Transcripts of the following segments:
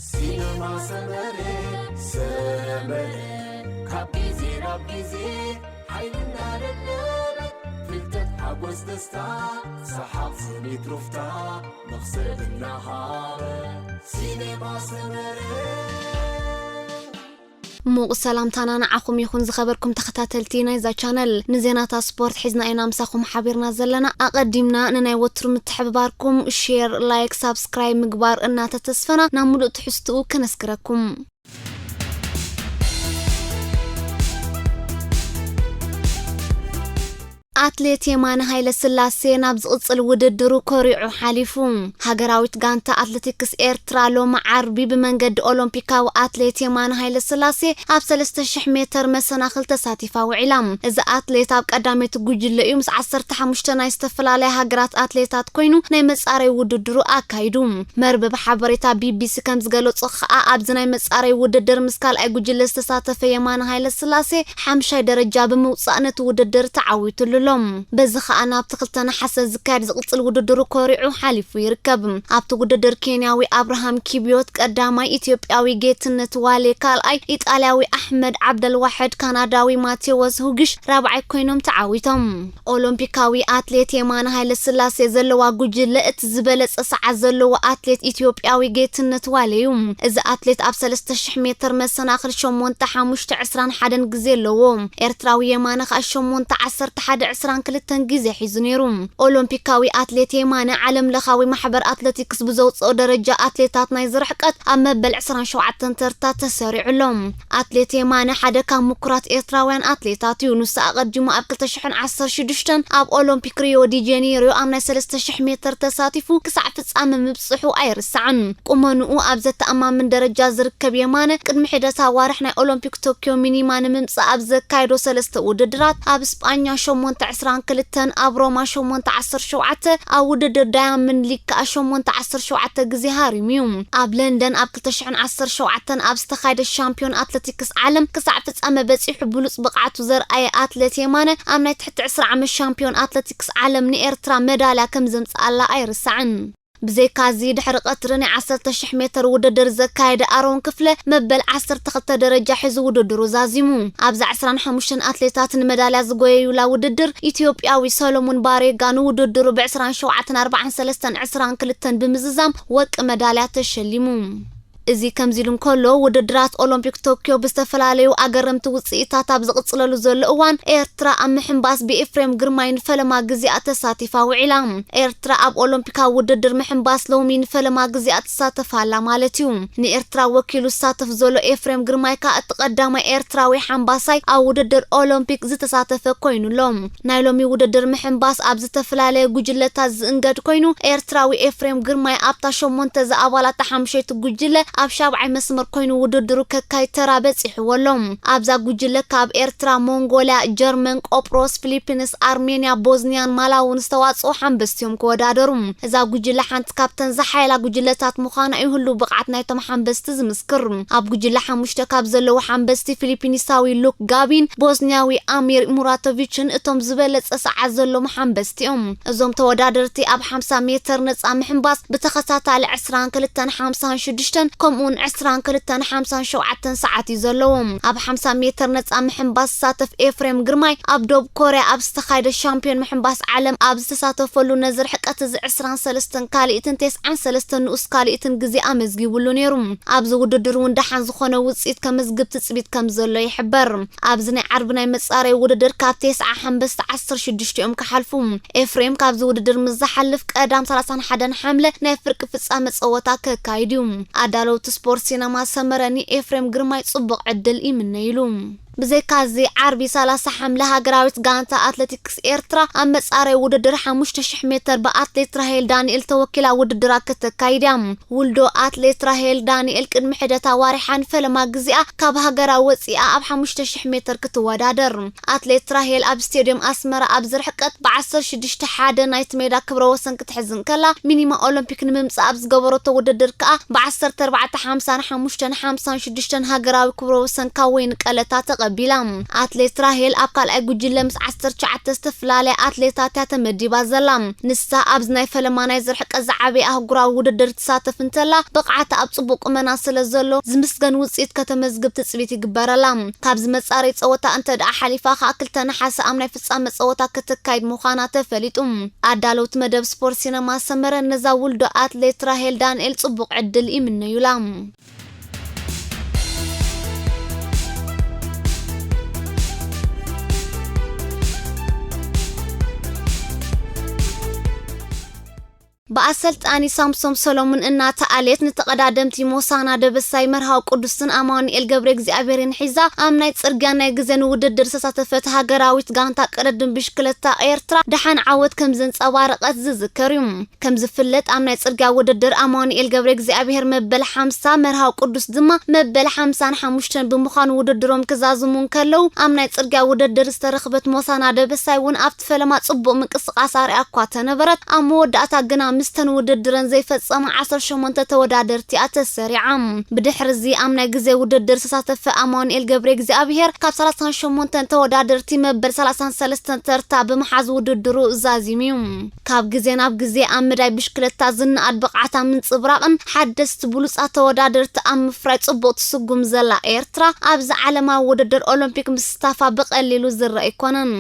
ሲነማ ሰመረ፣ ሰመረ፣ ካብ ግዜ ናብ ግዜ ሓይልና ደለበ፣ ፍልጠት፣ ሓጎስ፣ ደስታ፣ ሰሓቕ፣ ስኒት፣ ሩፍታ፣ መኽሰብ እናሃበ። ሲነማ ሰመረ። ሙቕ ሰላምታና ንዓኹም ይኹን፣ ዝኸበርኩም ተኸታተልቲ ናይዛ ቻነል። ንዜናታት ስፖርት ሒዝና ኢና ምሳኹም ሓቢርና ዘለና። ኣቐዲምና ንናይ ወትሩ ምትሕብባርኩም ሼር፣ ላይክ፣ ሳብስክራይብ ምግባር እናተተስፈና፣ ናብ ሙሉእ ትሕዝትኡ ከነስግረኩም። ኣትሌት የማነ ሃይለስላሴ ናብ ዝቕጽል ውድድሩ ኮሪዑ ሓሊፉ። ሃገራዊት ጋንታ ኣትሌቲክስ ኤርትራ ሎሚ ዓርቢ ብመንገዲ ኦሎምፒካዊ ኣትሌት የማነ ሃይለስላሴ ኣብ ሰለስተ ሽሕ ሜተር መሰናኽል ተሳቲፋ ውዒላ። እዚ ኣትሌት ኣብ ቀዳመይቲ ጉጅለ እዩ፣ ምስ ዓሰርተ ሓሙሽተ ናይ ዝተፈላለያ ሃገራት ኣትሌታት ኮይኑ ናይ መጻረይ ውድድሩ ኣካይዱ። መርበብ ሓበሬታ ቢቢሲ ከም ዝገለጾ ከኣ ኣብዚ ናይ መጻረይ ውድድር ምስ ካልኣይ ጉጅለ ዝተሳተፈ የማነ ሃይለስላሴ ሓምሻይ ደረጃ ብምውጻእ ነቲ ውድድር ተዓዊትሉ ኣሎ። በዚ ከኣ ናብቲ ክልተ ነሓሰ ዝካየድ ዝቕጽል ውድድሩ ኮሪዑ ሓሊፉ ይርከብ። ኣብቲ ውድድር ኬንያዊ ኣብርሃም ኪብዮት ቀዳማይ፣ ኢትዮጵያዊ ጌትነት ዋሌ ካልኣይ፣ ኢጣልያዊ ኣሕመድ ዓብደልዋሕድ፣ ካናዳዊ ማቴዎስ ሁግሽ ራብዓይ ኮይኖም ተዓዊቶም። ኦሎምፒካዊ ኣትሌት የማነ ሃይለስላሴ ዘለዋ ጉጅለ እቲ ዝበለጸ ሰዓት ዘለዎ ኣትሌት ኢትዮጵያዊ ጌትነት ዋሌ እዩ። እዚ ኣትሌት ኣብ ሰለስተ ሽሕ ሜትር መሰናኽል ሸሞንተ ሓሙሽተ ዕስራን ሓደን ግዜ ኣለዎ። ኤርትራዊ የማነ ከኣ ሸሞንተ ዓሰርተ ሓደ ዕስራን ክልተን ግዜ ሒዙ ነይሩ። ኦሎምፒካዊ ኣትሌት የማነ ዓለም ለኻዊ ማሕበር ኣትሌቲክስ ብዘውጽኦ ደረጃ ኣትሌታት ናይዚ ርሕቀት ኣብ መበል ዕስራን ሸውዓተን ተርታ ተሰሪዑ ኣሎ። ኣትሌት የማነ ሓደ ካብ ምኩራት ኤርትራውያን ኣትሌታት እዩ። ንሱ ኣቐዲሙ ኣብ ክልተ ሽሕን ዓሰርተ ሽዱሽተን ኣብ ኦሎምፒክ ሪዮ ዲ ጄኔሪዮ ኣብ ናይ ሰለስተ ሽሕ ሜትር ተሳቲፉ ክሳዕ ፍጻመ ምብጽሑ ኣይርሳዕን። ቁመንኡ ኣብ ዘተኣማምን ደረጃ ዝርከብ የማነ፣ ቅድሚ ሒደት ኣዋርሕ ናይ ኦሎምፒክ ቶክዮ ሚኒማ ንምምጻእ ኣብ ዘካየዶ ሰለስተ ውድድራት፣ ኣብ ስጳኛ ሸሞንተ ዕስራን ክልተን፣ ኣብ ሮማ ሸሞንተ ዓሰርተ ሸውዓተ፣ ኣብ ውድድር ዳያመንድ ሊግ ከኣ ሸሞንተ ዓሰርተ ሸውዓተ ግዜ ሃሪሙ እዩ። ኣብ ለንደን ኣብ ክልተ ሽሕን ዓሰርተ ሸውዓተን ኣብ ዝተኻየደ ሻምፒዮን ኣትሌቲክስ ዓለም ክሳዕ ፍጻመ በጺሑ ብሉጽ ብቕዓቱ ዘርኣየ ኣትሌት የማነ፣ ኣብ ናይ ትሕቲ ዕስራ ዓመት ሻምፒዮን ኣትሌቲክስ ዓለም ንኤርትራ መዳልያ ከም ዘምጽኣላ ኣይርሳዕን። ብዘይካዚ፣ ድሕሪ ቀትሪ ናይ ዓሰርተ ሽሕ ሜትር ውድድር ዘካየደ ኣሮን ክፍለ መበል ዓሰርተ ክልተ ደረጃ ሒዙ ውድድሩ ዛዚሙ። ኣብዛ ዕስራን ሓሙሽተን ኣትሌታት ንመዳልያ ዝጎየዩላ ውድድር፣ ኢትዮጵያዊ ሰሎሞን ባሬጋ ንውድድሩ ብዕስራን ሸውዓተን ኣርባዓን ሰለስተን ዕስራን ክልተን ብምዝዛም ወርቂ መዳልያ ተሸሊሙ። እዚ ከምዚ ኢሉ እንከሎ፣ ውድድራት ኦሎምፒክ ቶክዮ ብዝተፈላለዩ ኣገረምቲ ውጽኢታት ኣብ ዝቕጽለሉ ዘሎ እዋን፣ ኤርትራ ኣብ ምሕንባስ ብኤፍሬም ግርማይ ንፈለማ ግዜኣ ተሳቲፋ ውዒላ። ኤርትራ ኣብ ኦሎምፒካዊ ውድድር ምሕንባስ ሎሚ ንፈለማ ግዜኣ ትሳተፍ ኣላ ማለት እዩ። ንኤርትራ ወኪሉ ዝሳተፍ ዘሎ ኤፍሬም ግርማይ ከኣ እቲ ቀዳማይ ኤርትራዊ ሓንባሳይ ኣብ ውድድር ኦሎምፒክ ዝተሳተፈ ኮይኑ ኣሎ። ናይ ሎሚ ውድድር ምሕንባስ ኣብ ዝተፈላለየ ጉጅለታት ዝእንገድ ኮይኑ፣ ኤርትራዊ ኤፍሬም ግርማይ ኣብታ ሸሞንተ ዝኣባላታ ሓምሸይቲ ጉጅለ ኣብ ሻብዓይ መስመር ኮይኑ ውድድሩ ከካይድ ተራ በጺሕዎ ኣሎ። ኣብዛ ጉጅለ ካብ ኤርትራ፣ ሞንጎልያ፣ ጀርመን፣ ቆጵሮስ፣ ፊሊፒንስ፣ ኣርሜንያ፣ ቦዝንያን ማላውን ዝተዋጽኡ ሓንበስቲ እዮም ክወዳደሩ። እዛ ጉጅለ ሓንቲ ካብተን ዝሓየላ ጉጅለታት ምዃና እዩ ህሉው ብቕዓት ናይቶም ሓንበስቲ ዝምስክር። ኣብ ጉጅለ ሓሙሽተ ካብ ዘለዉ ሓንበስቲ፣ ፊሊፒኒሳዊ ሉክ ጋቢን ቦዝንያዊ ኣሚር ሙራቶቪችን እቶም ዝበለጸ ሰዓት ዘለዎም ሓንበስቲ እዮም። እዞም ተወዳደርቲ ኣብ ሓምሳ ሜትር ነጻ ምሕንባስ ብተኸታታሊ ዕስራን ክልተን ሓምሳን ሽዱሽተን ከምኡውን ዕስራን ክልተን ሓምሳን ሸውዓተን ሰዓት እዩ ዘለዎም። ኣብ ሓምሳ ሜትር ነጻ ምሕንባስ ዝሳተፍ ኤፍሬም ግርማይ ኣብ ዶብ ኮርያ ኣብ ዝተኻየደ ሻምፒዮን ምሕንባስ ዓለም ኣብ ዝተሳተፈሉ ነዚ ርሕቀት እዚ ዕስራን ሰለስተን ካልኢትን ተስዓን ሰለስተን ንኡስ ካልኢትን ግዜ ኣመዝጊቡሉ ነይሩ። ኣብዚ ውድድር እውን ደሓን ዝኾነ ውጽኢት ከመዝግብ ትጽቢት ከም ዘሎ ይሕበር። ኣብዚ ናይ ዓርቢ ናይ መጻረይ ውድድር ካብ ተስዓ ሓንበስቲ ዓሰርተ ሽዱሽተ እዮም ክሓልፉ። ኤፍሬም ካብዚ ውድድር ምስ ዝሓልፍ ቀዳም ሰላሳን ሓደን ሓምለ ናይ ፍርቂ ፍጻመ ጸወታ ከካይድ እዩ። ኣዳለውቲ ስፖርት ሲነማ ሰመረ ንኤፍሬም ግርማይ ጽቡቕ ዕድል ይምነይሉ። ብዘይካዚ ዓርቢ ሰላሳ ሓምለ ሃገራዊት ጋንታ ኣትሌቲክስ ኤርትራ ኣብ መጻረይ ውድድር ሓሙሽተ ሽሕ ሜትር ብኣትሌት ራሄል ዳንኤል ተወኪላ ውድድራ ከተካይድ እያ። ውልዶ ኣትሌት ራሄል ዳንኤል ቅድሚ ሒደት ኣዋርሕ ንፈለማ ግዜኣ ካብ ሃገራ ወጺኣ ኣብ ሓሙሽተ ሽሕ ሜትር ክትወዳደር። ኣትሌት ራሄል ኣብ ስቴድዮም ኣስመራ ኣብዚ ርሕቀት ብዓሰርተ ሽዱሽተ ሓደ ናይቲ ሜዳ ክብረ ወሰን ክትሕዝ እንከላ፣ ሚኒማ ኦሎምፒክ ንምምጻእ ኣብ ዝገበረቶ ውድድር ከኣ ብዓሰርተ ኣርባዕተ ሓምሳን ሓሙሽተን ሓምሳን ሽዱሽተን ሃገራዊ ክብረ ወሰን ካብ ወይኒ ቀለታ ተቐ ኣቢላ። ኣትሌት ራሄል ኣብ ካልኣይ ጉጅለ ምስ ዓሰርተ ትሽዓተ ዝተፈላለያ ኣትሌታት እያ ተመዲባ ዘላ። ንሳ ኣብዚ ናይ ፈለማ ናይዚ ርሕቀት ዝዓበየ ኣህጉራዊ ውድድር ትሳተፍ እንተላ፣ ብቕዓታ ኣብ ጽቡቕ ቁመና ስለ ዘሎ ዝምስገን ውጽኢት ከተመዝግብ ትጽቢት ይግበረላ። ካብዚ መጻረይ ጸወታ እንተ ደኣ ሓሊፋ ከኣ ክልተ ነሓሰ ኣብ ናይ ፍጻመ ጸወታ ከተካይድ ምዃና ተፈሊጡ። ኣዳለውቲ መደብ ስፖርት ሲነማ ሰመረ ነዛ ውልዶ ኣትሌት ራሄል ዳንኤል ጽቡቕ ዕድል ይምነዩላ። ብኣሰልጣኒ ሳምሶም ሰሎሙን እናተኣልየት ንተቐዳደምቲ ሞሳና ደበሳይ፣ መርሃዊ ቅዱስን ኣማኑኤል ገብረ እግዚኣብሔርን ሒዛ ኣብ ናይ ጽርግያ ናይ ግዜ ንውድድር ዝተሳተፈት ሃገራዊት ጋንታ ቅድድም ብሽክለታ ኤርትራ ደሓን ዓወት ከም ዘንጸባረቐት ዝዝከር እዩ። ከም ዝፍለጥ ኣብ ናይ ጽርግያ ውድድር ኣማኑኤል ገብረ እግዚኣብሔር መበል ሓምሳ፣ መርሃዊ ቅዱስ ድማ መበል ሓምሳን ሓሙሽተን ብምዃን ውድድሮም ክዛዝሙ እንከለዉ፣ ኣብ ናይ ጽርግያ ውድድር ዝተረኽበት ሞሳና ደበሳይ እውን ኣብቲ ፈለማ ጽቡቕ ምንቅስቓስ ኣርያ እኳ ተነበረት፣ ኣብ መወዳእታ ግና ምስተን ውድድረን ዘይፈጸማ ዓሰርተ ሸሞንተ ተወዳደርቲ እያ ተሰሪዓ። ብድሕሪ እዚ ኣብ ናይ ግዜ ውድድር ዝተሳተፈ ኣማኑኤል ገብረ እግዚኣብሔር ካብ ሰላሳን ሸሞንተን ተወዳደርቲ መበል ሰላሳን ሰለስተን ተርታ ብምሓዝ ውድድሩ ዛዚሙ እዩ። ካብ ግዜ ናብ ግዜ ኣብ መዳይ ብሽክለታ ዝነኣድ ብቕዓታ ምንጽብራቕን ሓደስቲ ብሉጻት ተወዳደርቲ ኣብ ምፍራይ ጽቡቕ ትስጉም ዘላ ኤርትራ፣ ኣብዚ ዓለማዊ ውድድር ኦሎምፒክ ምስታፋ ብቐሊሉ ዝረኣ ኣይኮነን።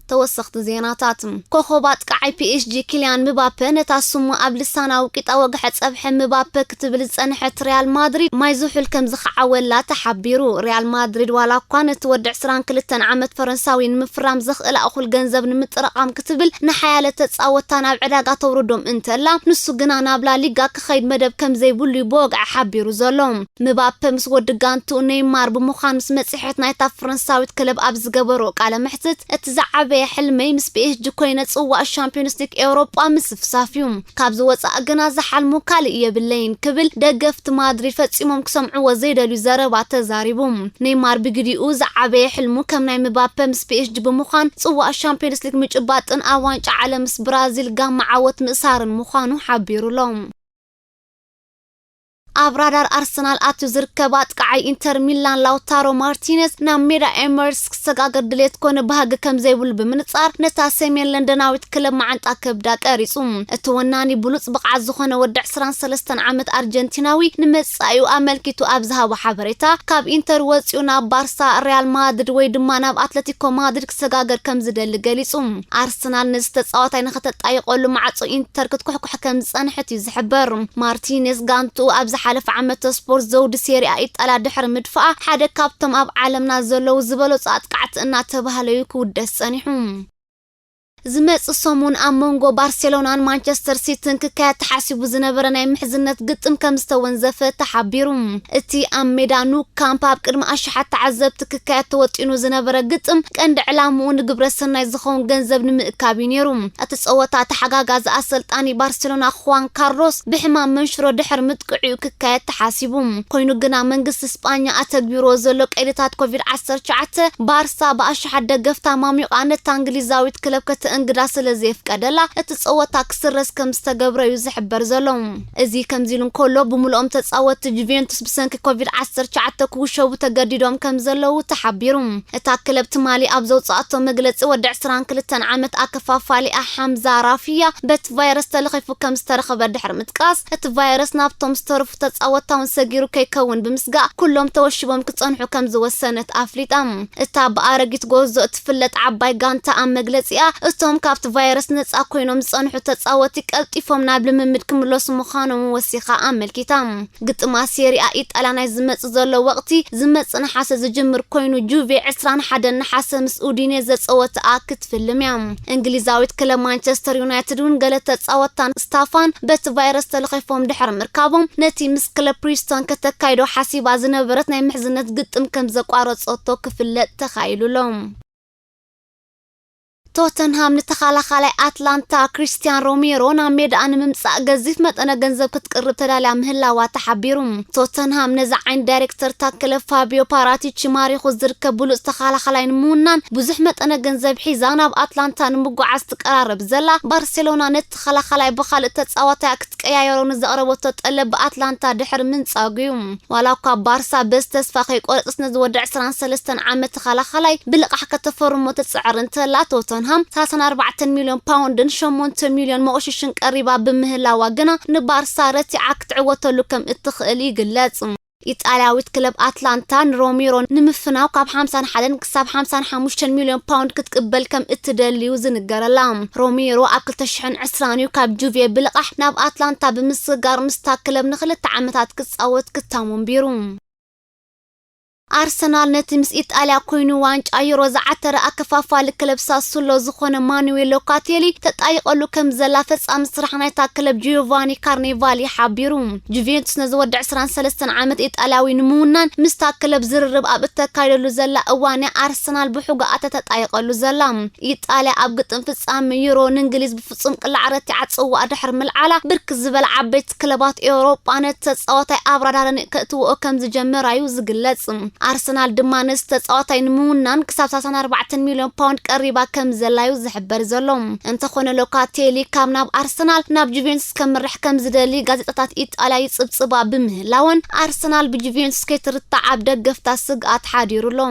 ተወሰኽቲ ዜናታት። ኮኾብ ኣጥቃዓይ ፒ ኤስ ጂ ኪልያን ምባፐ ነታ ስሙ ኣብ ልሳናዊ ቂጣ ወግሐ ጸብሐ ምባፐ ክትብል ዝጸንሐት ሪያል ማድሪድ ማይ ዝሑል ከም ዝኸዓወላ ተሓቢሩ። ሪያል ማድሪድ ዋላ እኳ ነቲ ወዲ ዕስራን ክልተን ዓመት ፈረንሳዊ ንምፍራም ዘኽእላ እኹል ገንዘብ ንምጥርቓም ክትብል ንሓያለ ተጻወታ ናብ ዕዳጋ ተውርዶም እንተላ፣ ንሱ ግና ናብ ላሊጋ ክኸይድ መደብ ከም ዘይብሉ እዩ ብወግዒ ሓቢሩ ዘሎ። ምባፐ ምስ ወዲ ጋንትኡ ኔይማር ብምዃን ምስ መጽሔት ናይታ ፈረንሳዊት ክለብ ኣብ ዝገበሮ ቃለ መሕትት፣ "እቲ ዝዓበየ ሕልመይ ምስ ፒ ኤስ ጂ ኮይነ ጽዋእ ሻምፒዮንስ ሊግ ኤውሮጳ ምስፍሳፍ እዩ። ካብዚ ወጻኢ ግና ዝሓልሞ ካልእ የብለይን" ክብል ደገፍቲ ማድሪድ ፈጺሞም ክሰምዕዎ ዘይደልዩ ዘረባ ተዛሪቡ። ኔይማር ብግዲኡ ዝዓበየ ሕልሙ ከም ናይ ምባፐ ምስ ፒ ኤስ ጂ ብምዃን ጽዋእ ሻምፒዮንስ ሊግ ምጭባጥን ኣብ ዋንጫ ዓለም ምስ ብራዚል ጋማ ዓወት ምእሳርን ምዃኑ ሓቢሩ ኣሎ። ኣብ ራዳር ኣርሰናል ኣትዩ ዝርከብ ኣጥቃዓይ ኢንተር ሚላን ላውታሮ ማርቲነዝ ናብ ሜዳ ኤምሬትስ ክሰጋገር ድሌት ኮነ ባህጊ ከም ዘይብሉ ብምንጻር፣ ነታ ሰሜን ለንደናዊት ክለብ መዓንጣ ከብዳ ቀሪጹ። እቲ ወናኒ ብሉጽ ብቕዓት ዝኾነ ወዲ ዕስራን ሰለስተን ዓመት ኣርጀንቲናዊ ንመጻኢኡ ኣመልኪቱ ኣብ ዝሃቦ ሓበሬታ፣ ካብ ኢንተር ወጺኡ ናብ ባርሳ፣ ሪያል ማድሪድ ወይ ድማ ናብ ኣትለቲኮ ማድሪድ ክሰጋገር ከም ዝደሊ ገሊጹ። ኣርሰናል ነዚ ተጻዋታይ ንኸተጣይቐሉ ማዕጾ ኢንተር ክትኩሕኩሕ ከም ዝጸንሐት እዩ ዝሕበር። ማርቲኔዝ ጋንትኡ ኣብ ዝሓለፈ ዓመተ ስፖርት ዘውዲ ሴሪኣ ኢጣልያ ድሕሪ ምድፋኣ ሓደ ካብቶም ኣብ ዓለምና ዘለዉ ዝበለጹ ኣጥቃዕቲ እናተባህለ እዩ ክውደስ ጸኒሑ። ዝመጽእ ሰሙን ኣብ መንጎ ባርሴሎናን ማንቸስተር ሲቲን ክካየድ ተሓሲቡ ዝነበረ ናይ ምሕዝነት ግጥም ከም ዝተወንዘፈ ተሓቢሩ። እቲ ኣብ ሜዳ ኑ ካምፕ ኣብ ቅድሚ ኣሽሓት ተዓዘብቲ ክካየድ ተወጢኑ ዝነበረ ግጥም፣ ቀንዲ ዕላምኡ ንግብረ ሰናይ ዝኸውን ገንዘብ ንምእካብ እዩ ነይሩ። እቲ ጸወታ ተሓጋጋዚ ኣሰልጣኒ ባርሴሎና ኹዋን ካርሎስ ብሕማም መንሽሮ ድሕሪ ምጥቅዑ ክካየድ ተሓሲቡ። ኮይኑ ግና መንግስቲ ስጳኛ ኣተግቢርዎ ዘሎ ቀይድታት ኮቪድ ዓሰርተ ትሽዓተ፣ ባርሳ ብኣሽሓት ደገፍታ ማሚቋ ነታ እንግሊዛዊት ክለብ ከተእንግዳ ስለ ዘየፍቀደላ፣ እቲ ጸወታ ክስረዝ ከም ዝተገብረ እዩ ዝሕበር ዘሎ። እዚ ከምዚ ኢሉ እንከሎ፣ ብምልኦም ተጻወትቲ ጁቬንቱስ ብሰንኪ ኮቪድ ዓሰርተ ትሽዓተ ክውሸቡ ተገዲዶም ከም ዘለዉ ተሓቢሩ። እታ ክለብ ትማሊ ኣብ ዘውጽኣቶ መግለጺ፣ ወዲ ዕስራን ክልተን ዓመት ኣከፋፋሊኣ ሓምዛ ራፊያ በቲ ቫይረስ ተለኺፉ ከም ዝተረኸበ ድሕሪ ምጥቃስ፣ እቲ ቫይረስ ናብቶም ዝተረፉ ተጻወትታ እውን ሰጊሩ ከይከውን ብምስጋእ፣ ኩሎም ተወሺቦም ክጸንሑ ከም ዝወሰነት ኣፍሊጣ። እታ ብኣረጊት ጎዞ እትፍለጥ ዓባይ ጋንታ ኣብ መግለጺኣ፣ እቶም ካብቲ ቫይረስ ነጻ ኮይኖም ዝጸንሑ ተጻወትቲ ቀልጢፎም ናብ ልምምድ ክምለሱ ምዃኖም ወሲኻ ኣመልኪታ። ግጥማት ሴሪኣ ኢጣልያ ናይ ዝመጽእ ዘሎ ወቕቲ፣ ዝመጽእ ነሓሰ ዝጅምር ኮይኑ፣ ጁቬ ዕስራን ሓደን ነሓሰ ምስ ኡዲኔዘ ጸወታኣ ክትፍልም እያ። እንግሊዛዊት ክለብ ማንቸስተር ዩናይትድ እውን ገለ ተጻወትታን ስታፋን በቲ ቫይረስ ተለኺፎም ድሕሪ ምርካቦም፣ ነቲ ምስ ክለብ ፕሪስቶን ከተካይዶ ሓሲባ ዝነበረት ናይ ምሕዝነት ግጥም ከም ዘቋረጸቶ ክፍለጥ ተኻኢሉ ኣሎ። ቶተንሃም ንተኸላኻላይ ኣትላንታ ክሪስቲያን ሮሜሮ ናብ ሜዳኣ ንምምጻእ ገዚፍ መጠነ ገንዘብ ክትቅርብ ተዳልያ ምህላዋ ተሓቢሩ። ቶተንሃም ነዚ ዓይኒ ዳይሬክተር እታ ክለብ ፋቢዮ ፓራቲቺ ማሪኹ ዝርከብ ብሉጽ ተኸላኻላይ ንምውናን ብዙሕ መጠነ ገንዘብ ሒዛ ናብ ኣትላንታ ንምጉዓዝ ትቀራረብ ዘላ ባርሴሎና ነቲ ተኸላኻላይ ብኻልእ ተጻዋታይ ክትቀያየሮ ንዘቕረበቶ ጠለብ ብኣትላንታ ድሕሪ ምንጻጉ እዩ። ዋላ እኳ ባርሳ በዚ ተስፋ ከይቆረጸት ነዚ ወዲ ዕስራን ሰለስተን ዓመት ተኸላኻላይ ብልቓሕ ከተፈርሞ ትጽዕር እንተላ፣ ቶተንሃም ሰላሳን ኣርባዕተን ሚልዮን ፓውንድን ሸሞንተ ሚልዮን መቑሽሽን ቀሪባ ብምህላዋ ግና ንባርሳ ረቲዓ ክትዕወተሉ ከም እትኽእል ይግለጽ። ኢጣልያዊት ክለብ ኣትላንታ ንሮሜሮ ንምፍናው ካብ ሓምሳን ሓደን ክሳብ ሓምሳን ሓሙሽተን ሚልዮን ፓውንድ ክትቅበል ከም እትደልዩ ዝንገረላ። ሮሜሮ ኣብ ክልተ ሽሕን ዕስራን እዩ ካብ ጁቬ ብልቓሕ ናብ ኣትላንታ ብምስግጋር ምስታ ክለብ ንክልተ ዓመታት ክጻወት ክታሙ ኣንቢሩ። ኣርሰናል ነቲ ምስ ኢጣልያ ኮይኑ ዋንጫ ዩሮ ዝዓተረ ኣከፋፋሊ ክለብ ሳሱሎ ዝኾነ ማኑዌል ሎካቴሊ ተጣይቐሉ ከም ዘላ ፈጻሚ ስራሕ ናይታ ክለብ ጂዮቫኒ ካርኔቫሊ ሓቢሩ። ጁቬንቱስ ነዚ ወዲ ዕስራን ሰለስተን ዓመት ኢጣልያዊ ንምውናን ምስታ ክለብ ዝርርብ ኣብ እተካይደሉ ዘላ እዋን ኣርሰናል ብሑጋኣ ተተጣይቐሉ ዘላ። ኢጣልያ ኣብ ግጥም ፍጻመ ዩሮ ንእንግሊዝ ብፍጹም ቅላዕ ረቲዓ ጽዋእ ድሕሪ ምልዓላ ብርክት ዝበላ ዓበይቲ ክለባት ኤውሮጳ ነቲ ተጻዋታይ ኣብ ራዳረን ከእትውኦ ከም ዝጀመራ እዩ ዝግለጽ። ኣርሰናል ድማ ነዚ ተጻዋታይ ንምውናን ክሳብ ሰላሳን ኣርባዕተን ሚልዮን ፓውንድ ቀሪባ ከም ዘላ እዩ ዝሕበር ዘሎ። እንተኾነ ሎካቴሊ ካብ ናብ ኣርሰናል ናብ ጁቬንቱስ ከምርሕ ከም ዝደሊ ጋዜጣታት ኢጣልያ ይጽብጽባ ብምህላወን ኣርሰናል ብጁቬንቱስ ከይትርታዕ ኣብ ደገፍታ ስግኣት ሓዲሩ ኣሎ።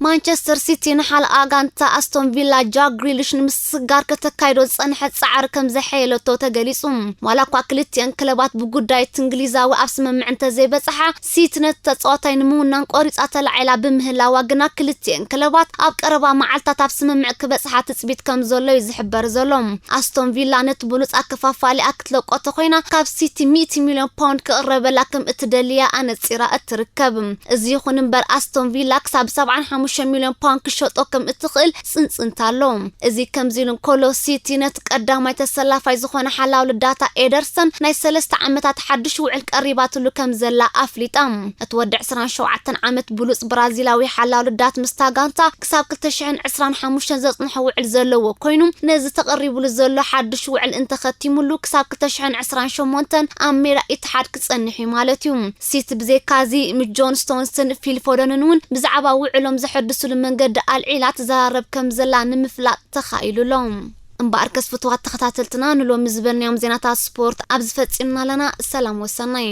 ማንቸስተር ሲቲ ንሓለኣ ጋንታ ኣስቶን ቪላ ጃክ ግሪሊሽ ንምስግጋር ከተካይዶ ዝጸንሐት ጻዕሪ ከም ዘሐየለቶ ተገሊጹ። ዋላ እኳ ክልቲኤን ክለባት ብጉዳይ እቲ እንግሊዛዊ ኣብ ስምምዕ እንተዘይበጽሓ፣ ሲቲ ነቲ ተጻዋታይ ንምውናን ቆሪጻ ተላዒላ ብምህላዋ ግና ክልቲኤን ክለባት ኣብ ቀረባ መዓልታት ኣብ ስምምዕ ክበጽሓ ትጽቢት ከም ዘሎ እዩ ዝሕበር ዘሎ። ኣስቶን ቪላ ነቲ ብሉጽ ኣከፋፋሊኣ ክትለቆ ተኾይና ካብ ሲቲ ሚእቲ ሚልዮን ፓውንድ ክቕረበላ ከም እትደልያ ኣነጺራ እትርከብ። እዚ ይኹን እምበር ኣስቶን ቪላ ክሳብ ሰብዓን ሓሙሽተን ሚልዮን ፓውንድ ክሸጦ ከም እትኽእል ጽንጽንታ ኣሎ። እዚ ከምዚ ኢሉ እንከሎ ሲቲ ነቲ ቀዳማይ ተሰላፋይ ዝኾነ ሓላው ልዳታ ኤደርሰን ናይ ሰለስተ ዓመታት ሓድሽ ውዕል ቀሪባትሉ ከም ዘላ ኣፍሊጣ። እቲ ወዲ ዕስራን ሸውዓተን ዓመት ብሉጽ ብራዚላዊ ሓላው ልዳት ምስታ ጋንታ ክሳብ ክልተ ሽሕን ዕስራን ሓሙሽተን ዘጽንሖ ውዕል ዘለዎ ኮይኑ፣ ነዚ ተቐሪቡሉ ዘሎ ሓድሽ ውዕል እንተኸቲሙሉ ክሳብ ክልተ ሽሕን ዕስራን ሸሞንተን ኣብ ሜዳ ኢትሓድ ክጸንሕ እዩ ማለት እዩ። ሲቲ ብዘይካዚ ምስ ጆን ስቶንስን ፊል ፎደንን እውን ብዛዕባ ውዕሎም ዘሐድስሉ መንገዲ ኣልዒላ ትዘራረብ ከም ዘላ ንምፍላጥ ተኻኢሉ ኣሎ። እምበኣርከስ ፍቱዋት ተኸታተልትና ንሎሚ ዝበልናዮም ዜናታት ስፖርት ኣብዚ ፈጺምና ኣለና። ሰላም ወሰናይ።